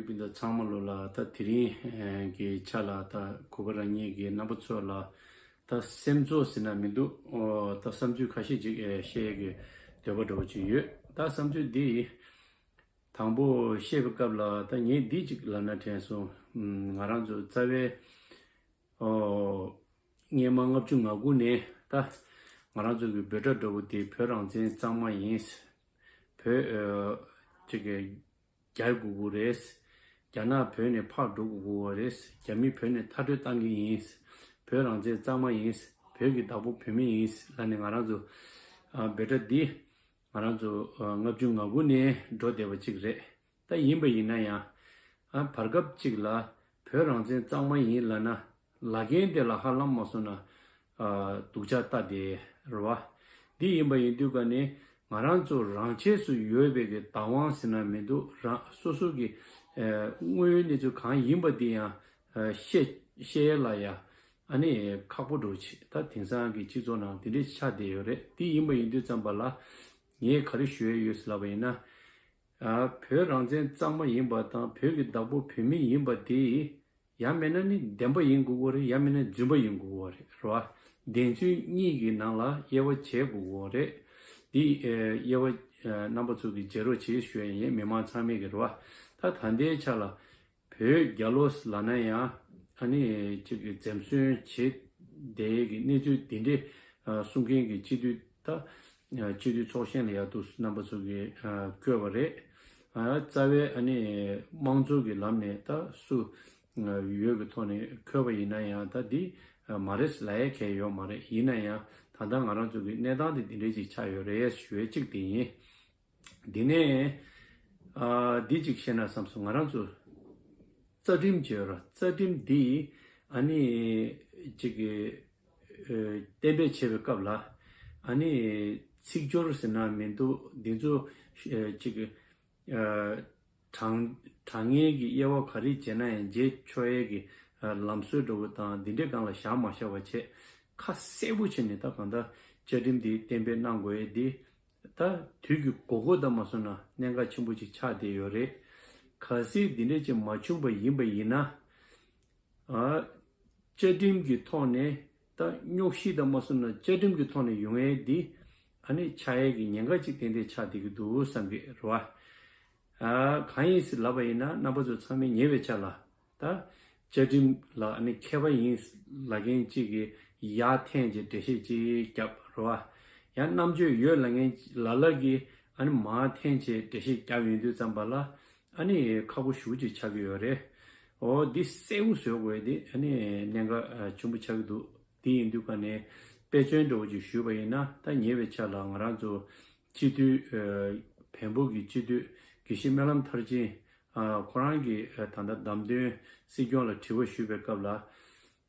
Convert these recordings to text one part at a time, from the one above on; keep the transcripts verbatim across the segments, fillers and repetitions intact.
མི་འདི་ཚང་མ་ལོ་ལ་ད་དེ་རིང་གི་ཆ་ལ་ད་གུས་པ་རང་ཉིད་ཀྱི་རྣམ་པ་ཚོ་ལ་ད་སེམས་ཚོར་ཟེར་ན་མི་འདུག་ད་བསམ་ཚུལ་ཁ་ཤས་ཅིག་བཤད་ཡས་ཀྱི་འདོད་པ་འདྲ་བོ་ཅིག་ཡོད། ད་བསམ་ཚུལ་འདི་དང་པོ་བཤད་པའི་སྐབས་ལ་ད་ངས་འདི་ཅིག་ལབ་ན་དྲན་སོང་། ང་རང་ཚོ་རྩ་བའི་ཨོ། སྔོན་མ་ལྔ་བཅུ་ང་དགུ་ནས་ད་ང་རང་ཚོ་གི་འབོད་སྒྲ་འདྲ་བོ་དེ་བོད་རང་བཙན་གཙང་མ་ཡིན། བོད་ཨ་ཅིག་གི་རྒྱལ་དགོས་ཀྱི་རེད། རྒྱ་ནག་བོད་ནས་ཕར་འགྲོ་དགོས་ཀྱི་རེད། རྒྱ་མི་བོད་ནས་མཐར་སྐྲོད་བཏང་གི་ཡིན། བོད་རང་བཙན་གཙང་མ་ཡིན། བོད་ཀྱི་བདག་པོ་བོད་མི་ཡིན་ལབ་ནས་ང་རང་ཚོ་ཨ་འབོད་སྒྲ་འདི་ང་རང་ཚོ་ཨ་ལྔ་བཅུ་ང་དགུ་ནས་འགྲོ་བསྡད་པ་ཅིག་རེད། ད་ཡིན་པ་ཡིན་ན་ཡང་། ཨ་བར་སྐབས་ཅིག་ལ་བོད་རང་བཙན་གཙང་མ་ཡིན་ལབ་ན་ལབ་མཁན་དེ་ལ་ཧ་ལམ་མ་སོང་ན་ཨ་སྡུག་ཅག་ལྟ་བསྡད་རེད་བ། འདི་ཡིན་པ་ཡིན་དུས་ཀ་ནས་ང་རང་ཚོ་རང་ཆས་སུ་ཡོད་པའི་གི་བདག་དབང་ཟེར་ན་མི་འདུག་རང་སོ་སོ་གི་ཨ་དངོས་ཡོད་གནས་ཚུལ་གང་ཡིན་པ་འདི་ཡང་ཨ་བཤད་བཤད་ཡས་ལ་ཡ་ཨ་ནི་ཁག་པོ་འགྲོ་ཆེ། ད་དེང་སང་གི་སྤྱི་ཚོགས་ནང་དེ་འདྲའི་ཆགས་བསྡད་ཡོད་རེད། འདི་ཡིན་པ་ཡིན་དུས་ཙམ་པ་ལ་ངས་ག་རེ་ཞུ་ཡས་ཡོད་ཟེར་ལབ་པ་ཡིན་ན། ཨ་བོད་རང་བཙན་གཙང་མ་ཡིན་པ་དང་བོད་ཀྱི་བདག་པོ་བོད་མི་ཡིན་པ་དེ་ཡང་མིན་ན་ནི་བདེན་པ་ཡིན་དགོས་ཀྱི་རེད། ཡང་མིན་ན་རྫུན་པ་ཡིན་དགོས་ཀྱི་རེད་རེད་བ། བདེན་རྫུན་གཉིས་ཀྱི་ནང་ལ་དབྱེ་བ་འབྱེད་དགོས་ཀྱི་རེད། འདི་ཨ་དབྱེ་བ་ཨ་རྣམ་པ་ཚོ་གིས་འབྱེད་རོགས་བྱེད་ཞུ་ཡ་ཡིན། མི་མང་ཚང་མས་ཀྱི་རེད་བ། ད་ད་ལྟའི་ཆ་ལ་བོད་རྒྱལ་ལོ་ལབ་ན་ཡང་ཨ་ནི་ཅིག་གི་འཛེམ་ཟོན་བྱེད་བསྡད་ཡས་ཀྱི་གནས་ཚུལ་འདི་འདྲའི་ཨ་གསུང་མཁན་གྱི་སྤྱི་འཐུས་ད་སྤྱི་འཐུས་ཚོགས་གཞོན་ལ་ཡ་འདུག་རྣམ་པ་ཚོ་གིས་ཨ་བསྐོས་པ་རེད། ཨ་རྩ་བའི་ཨ་ནི་དམངས་གཙོ་གི་ལམ་ནས་ད་སུ་ཨ་ཡོད་ཀྱི་ཐོག་ནས་བསྐོས་པ་ཡིན་ན་ཡང་ད་འདི་ཨ་མ་རེད་ལབ་ཡས་གང་ཡོད་མ་རེད། ཡིན་ན་ཡང་ད་ལྟ་ང་རང་ཚོ་གི་གནས་སྟངས་དེ་འདི་འདྲའི་ཅིག་ཆགས་ཡོད་རེད་ཞུ་ཡས་གཅིག་དེ་ཡིན། འདི་ནས་ཨ་འདི་གཅིག་བཤད་ན་བསམ་སོང་། ང་རང་ཚོ་རྩ་ཁྲིམས་བརྗོད་ར་རྩ་ཁྲིམས་འདི་ཨ་ནི་གཅིག་གི་ཨ་གཏན་འབེབས་བྱེད་པའི་སྐབས་ལ་ཨ་ནི་ཚིག་སྦྱོར་ཟེར་ན་མི་འདུག་འདི་ཚོ་ཨ་གཅིག་གི་ཨ་དྲང་དྲང་ངེས་ཀྱི་དབྱེ་བ་ག་རེ་འབྱེད་ན་ཡང་འབྱེད་ཆོག་ཡས་ཀྱི་ཨ་ལམ་སྲོལ་འདྲ་བོ་དང་འདི་འདྲའི་སྒང་ལ་བཞག་མ་བཞག་པ་བྱས་ཁ་གསལ་པོ་བྱས་ནས་ད་གང་ལྟར་བཅའ་ཁྲིམས་འདི་གཏན་འབེབས་གནང་དགོས་ཡས་འདི། ད་དུས་ཀྱི་དགོས་མཁོ་དང་མ་སོང་ན་གནད་འགག་ཆེན་པོ་ཅིག་ཆགས་བསྡད་ཡོད་རེད། གལ་སྲིད་འདི་འདྲ་ཅིག་མ་བྱུང་བ་ཡིན་པ་ཡིན་ན། ཨ་བཅའ་ཁྲིམས་ཀྱི་ཐོག་ནས་ད་རྙོག་གཞི་དང་མ་སོང་ན་བཅའ་ཁྲིམས་ཀྱི་ཐོག་ནས་ཡོང་ཡས་འདི་ཨ་ནི་ཆགས་ཡས་ཀྱི་ཉེན་ཁ་ཅིག་ཏན་ཏན་ཆགས་བསྡད་ཀྱི་འདུག་བསམ་གྱི་རེད་བ། ཨ་གང་ཡིན་ཟེར་ལབ་པ་ཡིན་ན་རྣམ་པ་ཚོ་ཚང་མས་ཉེ་བའི་ཆར་ལ། ད་བཅའ་ཁྲིམས་ལ་ཨ་ནི་མཁས་པ་ཡིན་ལབ་མཁན་གཅིག་གིས་ཡར་འཐེན་བྱས་འགྲེལ་བཤད་ཅིག་བརྒྱབ་རེད་བ། ཡང་རྣམ་དཔྱོད་ཡོད་ལབ་མཁན་ལ་ལ་གིས་ཨ་ནི་མར་འཐེན་བྱས་འགྲེལ་བཤད་བརྒྱབ་ཡོང་དུས་ཙམ་པ་ལ་ཨ་ནི་ཁག་པོ་ཞེ་པོ་ཅིག་ཆགས་ཀྱི་ཡོད་རེད། འོ་འདི་གསལ་པོ་བཟོ་དགོས་དེ་ཨ་ནི་གནད་འགག་ཆེན་པོ་ཆགས་ཀྱི་འདུག་དེ་ཡིན་དུས་ཀ་ནས་དཔེ་མཚོན་འདྲ་བོ་ཅིག་ཞུས་པ་ཡིན་ན། ད་ཉེ་བའི་ཆར་ལ་ང་རང་ཚོ་སྤྱི་འཐུས་ཨ་བོན་པོ་གི་སྤྱི་འཐུས་དགེ་བཤེས་སྨོན་ལམ་མཐར་ཕྱིན། ཨ་ཁོ་རང་གིས་ཨ་ད་ལྟ་བདམས་ཐོན་སྲིད་སྐྱོང་ལ་དྲི་བ་ཞུས་པའི་སྐབས་ལ།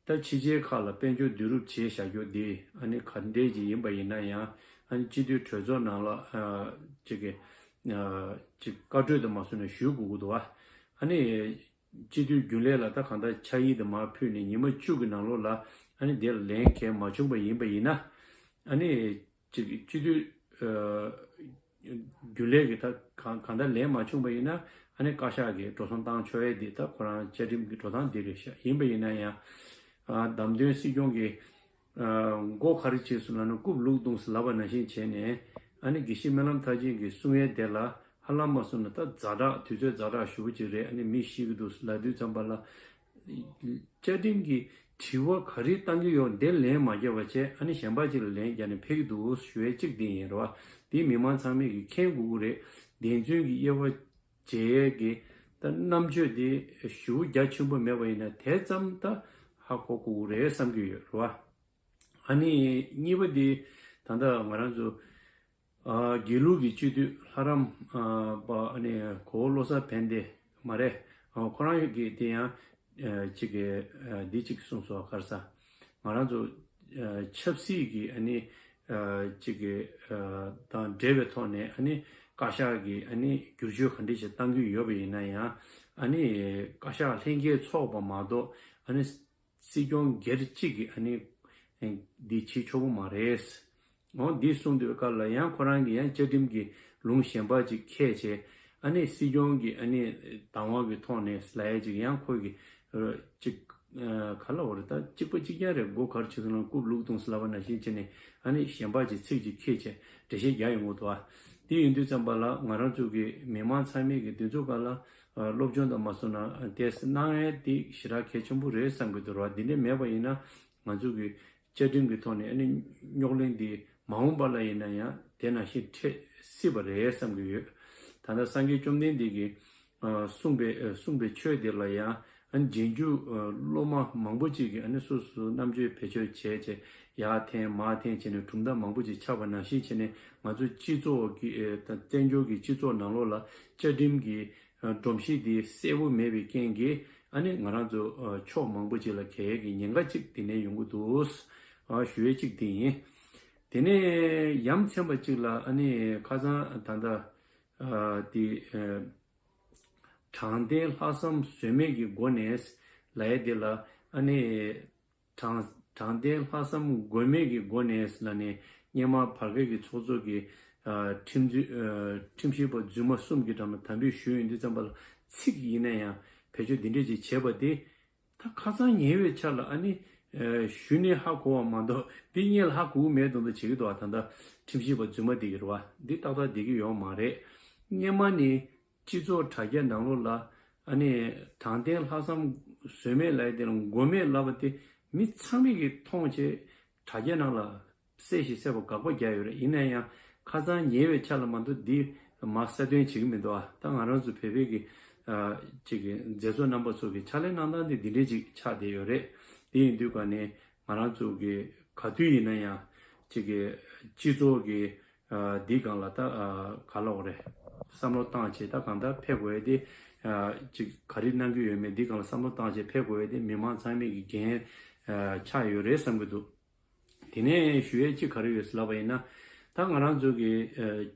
ད་ཕྱི་རྒྱལ་ཁག་ལ་དཔལ་འབྱོར་བསྡུ་རུབ་བྱས་བཞག་རྒྱུ་འདི་ཨ་ནི་ག་འདྲས་ཅིག་ཡིན་པ་ཡིན་ན་ཡང་ཨ་ནི་སྤྱི་འཐུས་གྲོས་ཚོགས་ནང་ལ་ཨ་ཅིག་གི་ཨ་ཅིག་བཀའ་གྲོས་དང་མ་སོང་ནས་ཞུ་དགོས་ཀྱི་འདུག་བ། ཨ་ནི་སྤྱི་འཐུས་རྒྱུན་ལས་ལ་ད་གང་ལྟར་ཕྱག་ཡིག་དེ་མར་ཕུལ་ནས་ཉི་མ་བཅུ་གི་ནང་ལོགས་ལ་ཨ་ནི་དེ་ལ་ལན་གང་མ་བྱུང་པ་ཡིན་པ་ཡིན་ན། ཨ་ནི་ཅིག་སྤྱི་འཐུས་ཨ་རྒྱུན་ལས་ཀྱི་ད་གང་གང་ལྟར་ལན་མ་བྱུང་པ་ཡིན་ན་ཨ་ནི་བཀའ་ཤག་གིས་འགྲོ་སོང་བཏང་ཆོག་ཡས་དེ་ད་ཁོ་རང་བཅའ་ཁྲིམས་ཀྱི་འགྲོ་སྟངས་དེ་རེད་ཤག་ཡིན་པ་ཡིན་ན་ཡང་ཨ་བདམས་ཐོན་སྲིད་སྐྱོང་གི་ཨ་མགོ་ག་རེ་བྱས་སོང་ལབ་ན་རྐུབ་ལུག་བརྡུངས་སོང་ལབ་པ་ནང་བཞིན་བྱས་ནས་ཨ་ནི་དགེ་བཤེས་སྨོན་ལམ་མཐར་ཕྱིན་གྱིས་གསུང་ཡས་དེ་ལ་ཧ་ལམ་མ་སོང་ན་ད་ཛ་དྲག་དུས་ཚོད་ཛ་དྲག་ཞེ་པོ་ཅིག་རེད། ཨ་ནི་མི་ཤི་གི་འདུག་ལབ་དུས་ཙམ་པ་ལ་བཅའ་ཁྲིམས་ཀྱི་དྲི་བ་ག་རེ་བཏང་གི་ཡོད་དེ་ལན་མ་བརྒྱབ་པ་བྱས་ཨ་ནི་གཞན་པ་ཅིག་ལ་ལན་བརྒྱབ་ནས་ཕེབས་ཀྱི་འདུག་ཞུ་ཡས་གཅིག་དེ་ཡིན་རེད་བ། དེ་མི་མང་ཚང་མས་ཀྱིས་མཁྱེན་དགོས་ཀྱི་རེད། བདེན་རྫུན་གྱི་དབྱེ་བ་འབྱེད་ཡས་ཀྱི་ད་རྣམ་དཔྱོད་དེ་ཞེ་པོ་རྒྱ་ཆེན་པོ་མེད་པ་ཡིན་ན་དེ་ཙམ་ད་ཧ་གོ་དགོས་ཀྱི་རེད་བསམ་གྱི་ཡོད་རེད་བ། ཨ་ནི་གཉིས་པ་དེ་ད་ལྟ་ང་རང་ཚོ་ཨ་དགེ་ལུགས་ཀྱི་སྤྱི་འཐུས་ལྷ་རམས་ཨ་པ་ཨ་ནི་གོ་བོ་བློ་བཟང་ཕན་བདེ་མ་རེད། ཨ་ཁོ་རང་གིས་དེ་ཡང་ཨ་གཅིག་གི་ཨ་འདི་གཅིག་གསུངས་སོང་། ག་རེ་ཟ། ང་རང་ཚོ་ཨ་ཆབ་སྲིད་ཀྱི་ཨ་ནི་ཨ་གཅིག་གི་ཨ་དང་འབྲེལ་བའི་ཐོག་ནས་ཨ་ནི་བཀའ་ཤག་གིས་ཨ་ནི་བསྒྱུར་བཅོས་ག་འདྲ་ཞིག་གཏང་གི་ཡོད་པ་ཡིན་ན་ཡང་ཨ་ནི་བཀའ་ཤག་ལྷན་རྒྱས་ཚོགས་པ་མ་གཏོགས་ཨ་ནི་སྲིད་སྐྱོང་སྒེར་གཅིག་གིས་ཨ་ནི་འདི་བྱེད་ཆོག་གི་མ་རེད། འོ་འདི་གསུངས་དུས་སྐབས་ལ་ཡང་ཁོ་རང་གིས་ཡང་བཅའ་ཁྲིམས་ཀྱི་ལུང་གཞན་པ་ཅིག་ཁྱེར་བྱས་ ཨ་ནི་སྲིད་སྐྱོང་གི་ཨ་ནི་བདག་དབང་གི་ཐོག་ནས་ལབ་ཡ་ཅིག་ཡང་ཁོ་གི་ཅིག་ག་ལབ་དགོས་རེད། ད་གཅིག་པ་གཅིག་རྐྱང་རེད། མགོ་ག་རེ་བྱེད་སོང་ན་རྐུབ་ལུག་བརྡུངས་ལབ་པ་ནང་བཞིན་བྱས་ནས་ཨ་ནི་གཞན་པ་ཅིག་ཚིག་ཅིག་ཁྱེར་བྱས་འགྲེལ་བཤད་རྒྱག་ཡོང་གི་འདུག་ཨ། དེ་ཡིན་དུས་ཙམ་པ་ལ་ང་རང་ཚོ་གི་མི་མང་ཚང་མས་ཀྱི་འདི་ཚོ་སྒང་ལ་སློབ་སྦྱོང་དང་མ་སོང་ན་དེ་གནང་ཡས་དེ་ཞེ་དྲག་གལ་ཆེན་པོ་རེད་བསམ་གྱི་འདུག་ར། འདི་འདྲ་མེད་པ་ཡིན་ན་ང་ཚོ་གི་བཅའ་ཁྲིམས་ཀྱི་ཐོག་ནས་ཨ་ནི་རྙོག་གླེང་འདི་མ་འོངས་པ་ལ་ཡིན་ན་ཡང་དེ་ནང་བཞིན་འཕྲད་སྲིད་པ་རེད་བསམ་གྱི་ཡོད། ད་ལྟ་སངས་རྒྱས་བཅོམ་ལྡན་འདས་ཀྱིས་གསུངས་པའི་གསུངས་པའི་ཆོས་དེ་ལ་ཡང་ཨ་ནི་རྗེས་འཇུག་སློབ་མ་མང་པོ་ཅིག་གིས་ཨ་ནི་སོ་སོ་རྣམ་དཔྱོད་བེད་སྤྱོད་བྱས་བྱས་ཡར་འཐེན་མར་འཐེན་བྱས་ནས་གྲུབ་མཐའ་མང་པོ་ཅིག་ཆགས་པ་ནང་བཞིན་བྱས་ནས་ང་ཚོ་སྤྱི་ཚོགས་ཀྱི་ཨ་བཙན་བྱོལ་གྱི་སྤྱི་ཚོགས་ནང་ལོགས་ལ་བཅའ་ཁྲིམས་ཀྱི་སྒྲོམ་གཞི་དེ་གསལ་པོ་མེད་པའི་རྐྱེན་གྱིས་ཨ་ནི་ང་རང་ཚོ་ཕྱོགས་མང་པོ་ཅིག་ལ་གལ་གྱི་ཉེན་ཁ་ཅིག་དེ་ནས་ཡོང་གི་འདུག་ཞུ་ཡས་ཅིག་དེ་ཡིན། དེ་ནས་ཡ་མཚན་པ་ཅིག་ལ་ཨ་ནི་ཁ་སང་ད་ལྟ་དེ་དྲང་བདེན་ལྷག་བསམ་ཟོལ་མེད་ཀྱི་སྒོ་ནས་ལབ་ཡས་དེ་ལ་ཨ་ནི། དྲང་དྲང་བདེན་ལྷག་བསམ་དགོས་མེད་ཀྱི་སྒོ་ནས་ལབ་ནས་སྔོན་མ་བར་བརྒལ་གྱི་ཚོགས་གཙོ་གི་ཁྲིམས་རྩོད་ཁྲིམས་ཞིབ་པ་རྫུན་མ་གསུམ་གྱི་འགྲམ་ལ་དམ་འབུལ་ཞུས་ཡོང་དུས་ཙམ་པ་ལ་ཚིག་ཡིན་ན་ཡང་བེད་སྤྱོད་འདི་འདྲས་ཅིག་བྱས་པ་དེ་ད་ཁ་སང་ཉེ་བའི་ཆར་ལ་ཨ་ནི་ཞུས་ནས་ཧ་གོ་བ་མ་གཏོགས་འདི་སྔོན་ལ་ཧ་གོ་གི་མེད་མདོག་མདོག་བྱེད་ཀྱི་འདུག་བ། ད་ལྟ་ཁྲིམས་ཞིབ་པ་རྫུན་མ་འདི་གི་རེད་བ། འདི་ཏག་ཏག་བསྡད་ཀྱི་ཡོད་མ་རེད། སྔོན་མ་ནི། སྤྱི་ཚོགས་དྲ་རྒྱ་ནང་ལོགས་ལ་ཨ་ནི་དྲང་བདེན་ལྷག་བསམ་ཟོལ་མེད་ལབ་ཡ་དེ་ལ་དགོས་མེད་ལབ་པ་དེ་མི་ཚང་མས་ཀྱིས་མཐོང་བྱས་དྲ་རྒྱ་ནང་ལ་གསལ་ཞིང་གསལ་པོ་དགག་པ་རྒྱག་ཡོད་རེད། ཡིན་ན་ཡང་ཁ་སང་ཉེ་བའི་ཆར་ལ་མ་གཏོགས་འདི་མར་གསལ་སྟོན་བྱེད་ཀྱི་མི་འདུག་ཨ། ད་ང་རང་ཚོ་བོད་པའི་གི་ཅིག་གི་མཛད་གཙོ་རྣམ་པ་ཚོ་གི་ཕྱག་ལས་གནང་སྟངས་དེ་འདི་འདྲས་ཅིག་ཆགས་བསྡད་ཡོད་རེད། དེ་ཡིན་དུས་ག་ནས་ང་རང་ཚོ་གི་ག་དུས་ཡིན་ན་ཡང་ཅིག་གི་སྤྱི་ཚོགས་ཀྱི་འདིའི་སྒང་ལ་ད་ག་ལབ་དགོས་རེད། བསམ་བློ་བཏང་བྱས་ད་གང་ལྟར་ཕེབས་དགོས་ཡས་དེ་ཅིག་ག་རེ་གནང་གི་ཡོད་མེད་འདིའི་སྒང་ལ་བསམ་བློ་བཏང་བྱས་ཕེབས་དགོས་ཡས་དེ་མི་མང་ཚང་མས་ཀྱི་འགན་ཆགས་ཡོད་རེད་བསམ་གྱི་འདུག་དེ་ནས་ཞུ་ཡས་གཅིག་ག་རེ་ཡོད་ཟེར་ལབ་པ་ཡིན་ན། ད་ང་རང་ཚོ་གི་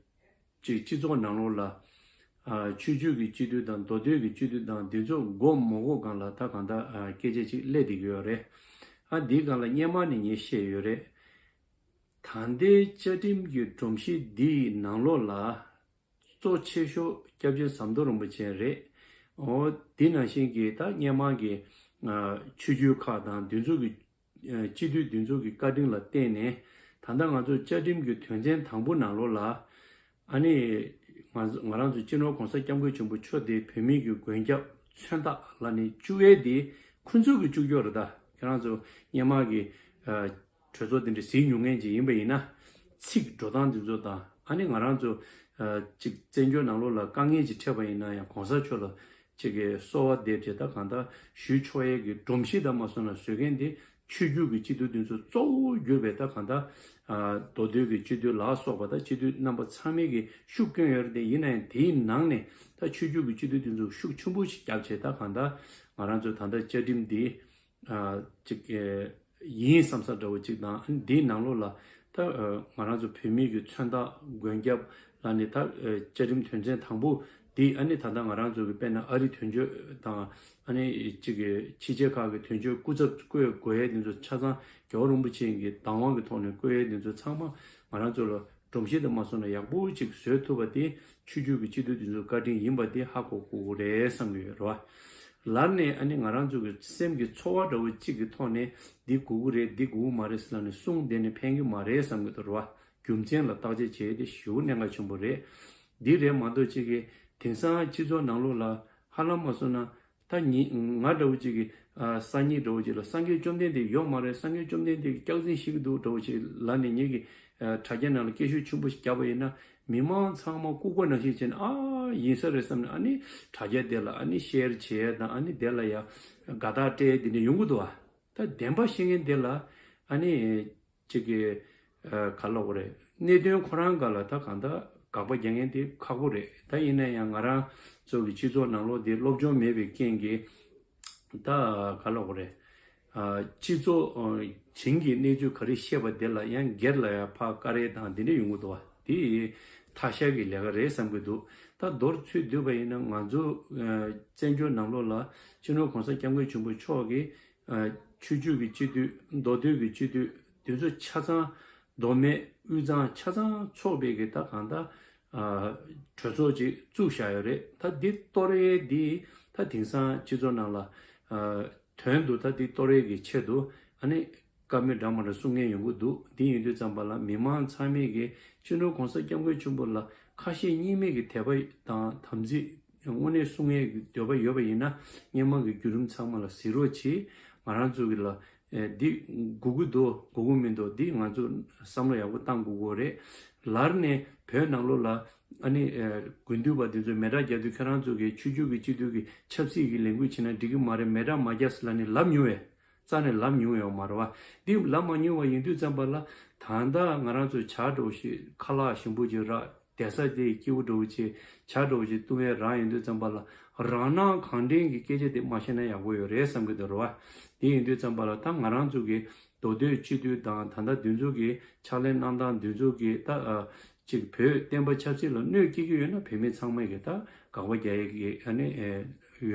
ཅིག་སྤྱི་ཚོགས་ནང་ལོགས་ལ་ཆོས་བརྒྱུད་ཀྱི་སྤྱི་འཐུས་དང་མདོ་སྟོད་ཀྱི་སྤྱི་འཐུས་དང་འདི་ཚོ་དགོས་མ་དགོས་སྒང་ལ་ད་གང་ལྟར་སྐད་ཆ་ཅིག་སླེབས་བསྡད་ཀྱི་ཡོད་རེད། ཨ་འདིའི་སྒང་ལ་སྔོན་མ་ནས་ངས་བཤད་ཡོད་རེད། ད་ལྟའི་བཅའ་ཁྲིམས་ཀྱི་སྒྲོམ་གཞི་འདིའི་ནང་ལོགས་ལ་གཙོ་ཆེ་ཤོས་སྐྱབས་རྗེ་ཟམ་གདོང་རིན་པོ་ཆེ་རེད། འོ་འདི་ནང་བཞིན་གྱི་ད་སྔོན་མ་གི་ཆོས་བརྒྱུད་ཁག་དང་འདི་ཚོ་གི་སྤྱི་འཐུས་འདི་ཚོ་གི་བཀའ་དྲིན་ལ་བརྟེན་ནས་ད་ལྟ་ང་ཚོ་བཅའ་ཁྲིམས་ཀྱི་དོན་ཚན་དང་པོ་ནང་ལོགས་ལ་ཨ་ནི་ང་ང་རང་ཚོ་སྤྱི་ནོར་གོང་ས་སྐྱབས་མགོན་ཆེན་པོ་མཆོག་དེ་བོད་མི་གི་མགོན་སྐྱབས་མཚོན་རྟགས་ལབ་ནས་བཅུག་ཡས་དེ་ཁོ་ཚོ་གི་བཅུག་རྒྱུ་རེད། ད་ཁྱེད་རང་ཚོ་སྔོན་མ་གི་གྲོས་ཚོགས་དེ་འདྲ་གཟིགས་མྱོང་མཁན་ཅིག་ཡིན་པ་ཡིན་ན། ཚིག་འགྲོ་སྟངས་དེ་ཚོ་དང་ཨ་ནི་ང་རང་ཚོ་ཅིག་བཙན་བྱོལ་ནང་ལོགས་ལ་དཀའ་ངལ་ཅིག་འཕྲད་པ་ཡིན་ན་ཡང་གོང་ས་མཆོག་ལ་ཅིག་གི་གསོལ་བ་འདེབས་བྱས་ད་གང་ལྟར་ཞུ་ཆོག་ཡས་ཀྱི་སྒྲོམ་གཞི་དང་མ་སོང་ན་བཟོ་མཁན་དེ་ཆོས་བརྒྱུད་ཀྱི་སྤྱི་འཐུས་དེ་ཚོ་གཙོ་བོ་གྱུར་པའི་ད་གང་ལྟར་མདོ་སྟོད་ཀྱི་སྤྱི་འཐུས་ལ་སོགས་པ་ད་སྤྱི་འཐུས་རྣམ་པ་ཚང་མས་ཀྱི་ཤུགས་བསྐྱོན་ཡོད་རེད་དེ། ཡིན་ན་ཡང་དེའི་ནང་ནས་ད་ཆོས་བརྒྱུད་ཀྱི་སྤྱི་འཐུས་དེ་ཚོ་ཤུགས་ཆེན་པོ་ཞིག་བརྒྱབ་བྱས་ད་གང་ལྟར་ང་རང་ཚོ་ད་ལྟ་བཅའ་ཁྲིམས་འདི་ཅིག་ཡིན་བསམ་ས་འདྲ་བོ་ཅིག་དང་། འདིའི་ནང་ལོགས་ལ་ད་ང་རང་ཚོ་བོད་མི་གི་མཚོན་རྟགས་མགོན་སྐྱབས་ལབ་ནས་ད་བཅའ་ཁྲིམས་དོན་ཚན་དང་པོ་འདི་ཨ་ནི་ད་ལྟ་ང་རང་ཚོ་གི་དཔེར་ན་ཨ་རི་དོན་གཅོད་དང་ཨ་ནི་ཅིག་གི་ཕྱི་རྒྱལ་ཁག་གི་དོན་གཅོད་སྐུ་ཚབ་བསྐོ་དགོས་ཡས་འདི་ཚོ་ཆ་ཚང་རྒྱལ་བ་རིན་པོ་ཆེ་གི་བདག་དབང་གི་ཐོག་ནས་བསྐོ་ཡས་འདི་ཚོ་ཚང་མ་ང་རང་ཚོ་ལ་སྒྲོམ་གཞི་དུ་མ་སོང་ན་ཡག་པོ་ཅིག་བཟོས་ཐུབ་པ་དེ་ཆོས་བརྒྱུད་ཀྱི་སྤྱི་འཐུས་དེ་ཚོའི་བཀའ་དྲིན་ཡིན་པ་དེ་ཧ་གོ་དགོས་ཀྱི་རེད་བསམ་གྱི་ཡོད་རེད་བ། ལར་ནས་ཨ་ནི་ང་རང་ཚོ་གི་སེམས་ཀྱི་ཚོར་བ་འདྲ་བོ་གཅིག་གི་ཐོག་ནས་འདི་དགོས་ཀྱི་རེད་འདི་དགོས་ཀྱི་མ་རེད་ཟེར་ལབ་ནས་གསུངས་བསྡད་ནས་ཕན་གྱི་མ་རེད་བསམ་གྱི་འདུག་རེད་བ། རྒྱུ་མཚན་ལ་བརྟག་དཔྱད་བྱས་ཏེ་ཞེ་པོ་གནད་འགག་ཆེན་པོ་རེད། འདི་རེད་མ་གཏོགས་གཅིག་གི་དེང་སང་སྤྱི་ཚོགས་ནང་ལོགས་ལ་ཧ་ལམ་མ་སོང་ན། ད་ཉི་ང་འདྲ་བོ་ཅིག་གིས་ཨ་སང་ཉིན་འདྲ་བོ་ཅིག་ལ་སངས་རྒྱས་བཅོམ་ལྡན་འདས་ཡོད་མ་རེད། སངས་རྒྱས་བཅོམ་ལྡན་འདས་ཀྱིས་སྐྱག་རྫུན་བཤད་ཀྱི་འདུག་འདྲ་བོ་ཅིག་ལབ་ནས་ངེད་ཀྱིས་ཨ་དྲ་རྒྱ་ནང་ལ་སྐད་ཤུགས་ཆེན་པོ་ཞིག་བརྒྱབ་པ་ཡིན་ན་མི་མང་ཚང་མ་ལྐུགས་པ་ནང་བཞིན་བྱས་ནས་ཨ་ཡིན་ས་རེད་བསམ་ནས་ཨ་ནི་དྲ་རྒྱ་དེ་ལ་ཨ་ནི་ཤེར་བྱས་དང་ཨ་ནི་དེ་ལ་ཡ་དགའ་རྟགས་སྤྲད་དེ་འདྲ་ཡོང་གི་འདུག་ཨ། ད་བདེན་པ་བཤད་མཁན་དེ་ལ་ཨ་ནི། གཅིག་གི་ཨ་ག་ལབ་དགོས་རེད། གནད་དོན་ཁོ་རང་སྒང་ལ་ད་གང་ལྟར་དགག་པ་རྒྱག་མཁན་དེ་ཁག་པོ་རེད། ད་ཡིན་ན་ཡང་ང་རང་ཚོ་གི་སྤྱི་ཚོགས་ནང་ལོགས་དེ་སློབ་སྦྱོང་མེད་པའི་རྐྱེན་གྱིས་ད་ག་ལབ་དགོས་རེད། ཨ་སྤྱི་ཚོགས་ཨ་བྱིངས་ཀྱི་གནས་ཚུལ་ག་རེ་བཤད་པ་དེ་ལ་ཡང་སྒེར་ལ་ཡང་ཕར་བཀར་ཡས་དང་དེ་འདྲ་ཡོང་གི་འདུག་བ། དེ་ཐ་ཤལ་གྱི་ལས་ཀ་རེད་བསམ་གྱི་འདུག་ད་མདོར་ཚུར་བསྡུས་པ་ཡིན་ན་ང་ཚོ་ཨ་བཙན་བྱོལ་ནང་ལོགས་ལ་སྤྱི་ནོར་གོང་ས་སྐྱབས་མགོན་ཆེན་པོ་མཆོག་གིས་ཨ་ཆོས་བརྒྱུད་ཀྱི་སྤྱི་འཐུས་མདོ་སྟོད་ཀྱི་སྤྱི་འཐུས་དེ་ཚོ་ཆ་ཚང་མདོ་སྨད་དབུས་གཙང་ཆ་ཚང་ཚོགས་པའི་གི་ད་གང་ལྟར་ ཨ་གྲོས་ཚོགས་ཅིག་བཙུགས་བཞག་ཡོད་རེད། ད་འདི་གཏོར་ཡས་འདི་ད་དེང་སང་སྤྱི་ཚོགས་ནང་ལ་ཨ་དོན་དུ་ད་འདི་གཏོར་ཡས་ཀྱི་ཆེད་དུ་ཨ་ནི་བཀའ་མོལ་འདྲ་མ་འདྲ་གསུང་མཁན་ཡོང་གི་འདུག་འདི་ཡིན་དུས་ཙམ་པ་ལ་མི་མང་ཚང་མས་ཀྱི་སྤྱི་ནོར་༸གོང་ས་༸སྐྱབས་མགོན་ཆེན་པོ་ལ་ཁ་ཞེ་གཉིས་མེད་ཀྱི་དད་པ་དང་དམ་ཚིག་དངོས་གནས་གསུང་མཁན་གྱི་འདོད་པ་ཡོད་པ་ཡིན་ན་སྔོན་མ་གི་བརྒྱུད་རིམ་ཚང་མ་ལ་གཟིགས་རོགས་གྱིས། ང་རང་ཚོ་གི་ལ་ཨེ་འདི་དགོས་ཀྱི་འདུག་དགོས་ཀྱི་མི་འདུག་འདི་ང་ཚོ་བསམ་བློ་ཡག་པོ་བཏང་དགོས་ཀྱི་རེད། ལར་ནས་བོད་ནང་ལོགས་ལ་ཨ་ནི་ཨེ་དགུན་དུས་པ་འདི་ཚོ་མེ་སྲེག་རྒྱག་དུས་ཁྱེད་རང་ཚོ་གི་ཆོས་བརྒྱུད་ཀྱི་སྤྱི་འཐུས་ཀྱི་ཆབ་སྲིད་ཀྱི་ལས་འགུལ་བྱེད་ན་འགྲིག་གི་མ་རེད། མེ་སྲེག་མ་རྒྱག་ཟེར་ལབ་ནས་ལབ་མྱོང་བས། རྩ་ནས་ལབ་མྱོང་ཡོད་མ་རེད་བ། འདི་ལབ་མ་མྱོང་བ་ཡིན་དུས་ཙམ་པ་ལ་ད་ལྟ་ང་རང་ཚོ་ཇ་འདྲ་བོ་ཞིག་ཁ་ལག་ཞིམ་པོ་ཅིག་རག་བསྡད་ས་དེ་སྐྱིད་པོ་འདྲ་བོ་ཅིག་ཇ་འདྲ་བོ་ཅིག་བཏུང་ཡས་རག་ཡོང་དུས་ཙམ་པ་ལ་རང་སྣང་གང་དྲན་གྱི་སྐད་ཆ་དེ་མ་བཤད་ན་ཡག་པོ་ཡོད་རེད་བསམ་གྱི་འདུག་རེད་བ། དེ་ཡིན་དུས་ཙམ་པ་ལ་ད་ང་རང་ཚོ་གི་མདོ་སྟོད་སྤྱི་འཐུས་དང་ད་ལྟ་འདི་ཚོ་གི་ཕྱག་ལས་གནང་སྟངས་འདི་ཚོ་གི་ད་ཨ་ཅིག་བོད་བསྟན་པ་ཆབ་སྲིད་ལ་གནོད་སྐྱེལ་གྱི་ཡོད་ན་བོད་མི་ཚང་མས་གི་ད་དགག་པ་རྒྱག་ཡས་ཀྱི་ཨ་ནི་ཨེ་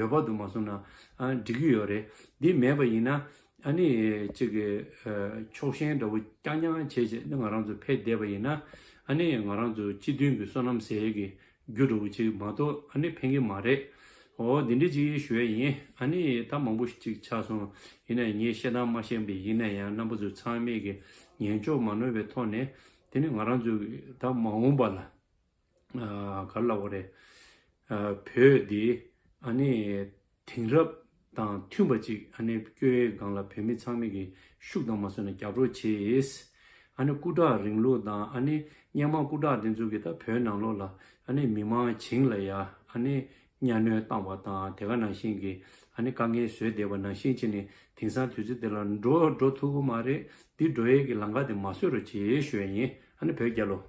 འོས་བབ་དུ་མ་སོང་ན་ཨ་འགྲིག་གི་ཡོད་རེད། འདི་མེད་པ་ཡིན་ན་ཨ་ནི་ཅིག་གི་ཨ་ཕྱོགས་ཞེན་འདྲ་བོ་རྐྱང་རྐྱང་བྱས་བྱས་ནི་ང་རང་ཚོ་ཕེབས་བསྡད་པ་ཡིན་ན་ཨ་ནི་ང་རང་ཚོ་སྤྱི་མཐུན་གྱི་བསོད་ནམས་ཟེར་ཡས་ཀྱི་རྒྱུ་འདྲ་བོ་ཅིག་མ་གཏོགས་ཨ་ནི་ཕན་གྱི་མ་རེད། འོ་འདི་འདྲ་ཅིག་ཞུ་ཡས་ཡིན། ཨ་ནི་ད་མང་པོ་ཅིག་ཆགས་སོང་། ཡིན་ན་ངས་བཤད་སྟངས་མ་ཤེས་པ་ཡིན་ན་ཡང་རྣམ་པ་ཚོ་ཚང་མས་ཀྱི་ཉན་འཇོག་མ་ནོར་བའི་ཐོག་ནས་དེ་ནི་ང་རང་ཚོ་ད་མ་འོངས་པ་ལ་ཨ་ག་རེ་ལབ་དགོས་རེད། ཨ་བོད་འདི་ཨ་ནི་དེང་རབས་དང་མཐུན་པ་ཅིག་ཨ་ནི་བསྐྱོད་ཡས་སྒང་ལ་བོད་མི་ཚང་མས་ཀྱི་ཤུགས་དང་མ་སོན་ན་རྒྱབ་རོགས་བྱེད། ཨ་ནི་སྐུ་དྲག་རིང་ལུགས་དང་ཨ་ནི་སྔོན་མ་སྐུ་དྲག་དེ་ཚོ་གི་ད་བོད་ནང་ལོགས་ལ་ཨ་ནི་མི་མང་བྱིངས་ལ་ཡ་ཨ་ནི་གཉའ་གནོན་བཏང་བ་དང་དེ་ག་ནང་བཞིན་གྱི་ཨ་ནི་དཀའ་ངལ་བཟོས་བསྡད་པ་ནང་བཞིན་བྱས་ནས་དེང་སང་དུས་ཚོད་དེ་ལ་འགྲོ་འགྲོ་ཐུབ་ཀྱི་མ་རེད། འདི་འགྲོ་ཡས་ཀྱི་ལམ་ཁ་དེ་མ་བཟོས་རོགས་བྱེད་ཞུ་ཡས་ཡིན། ཨ་ནི་བོད་རྒྱལ་ལོ།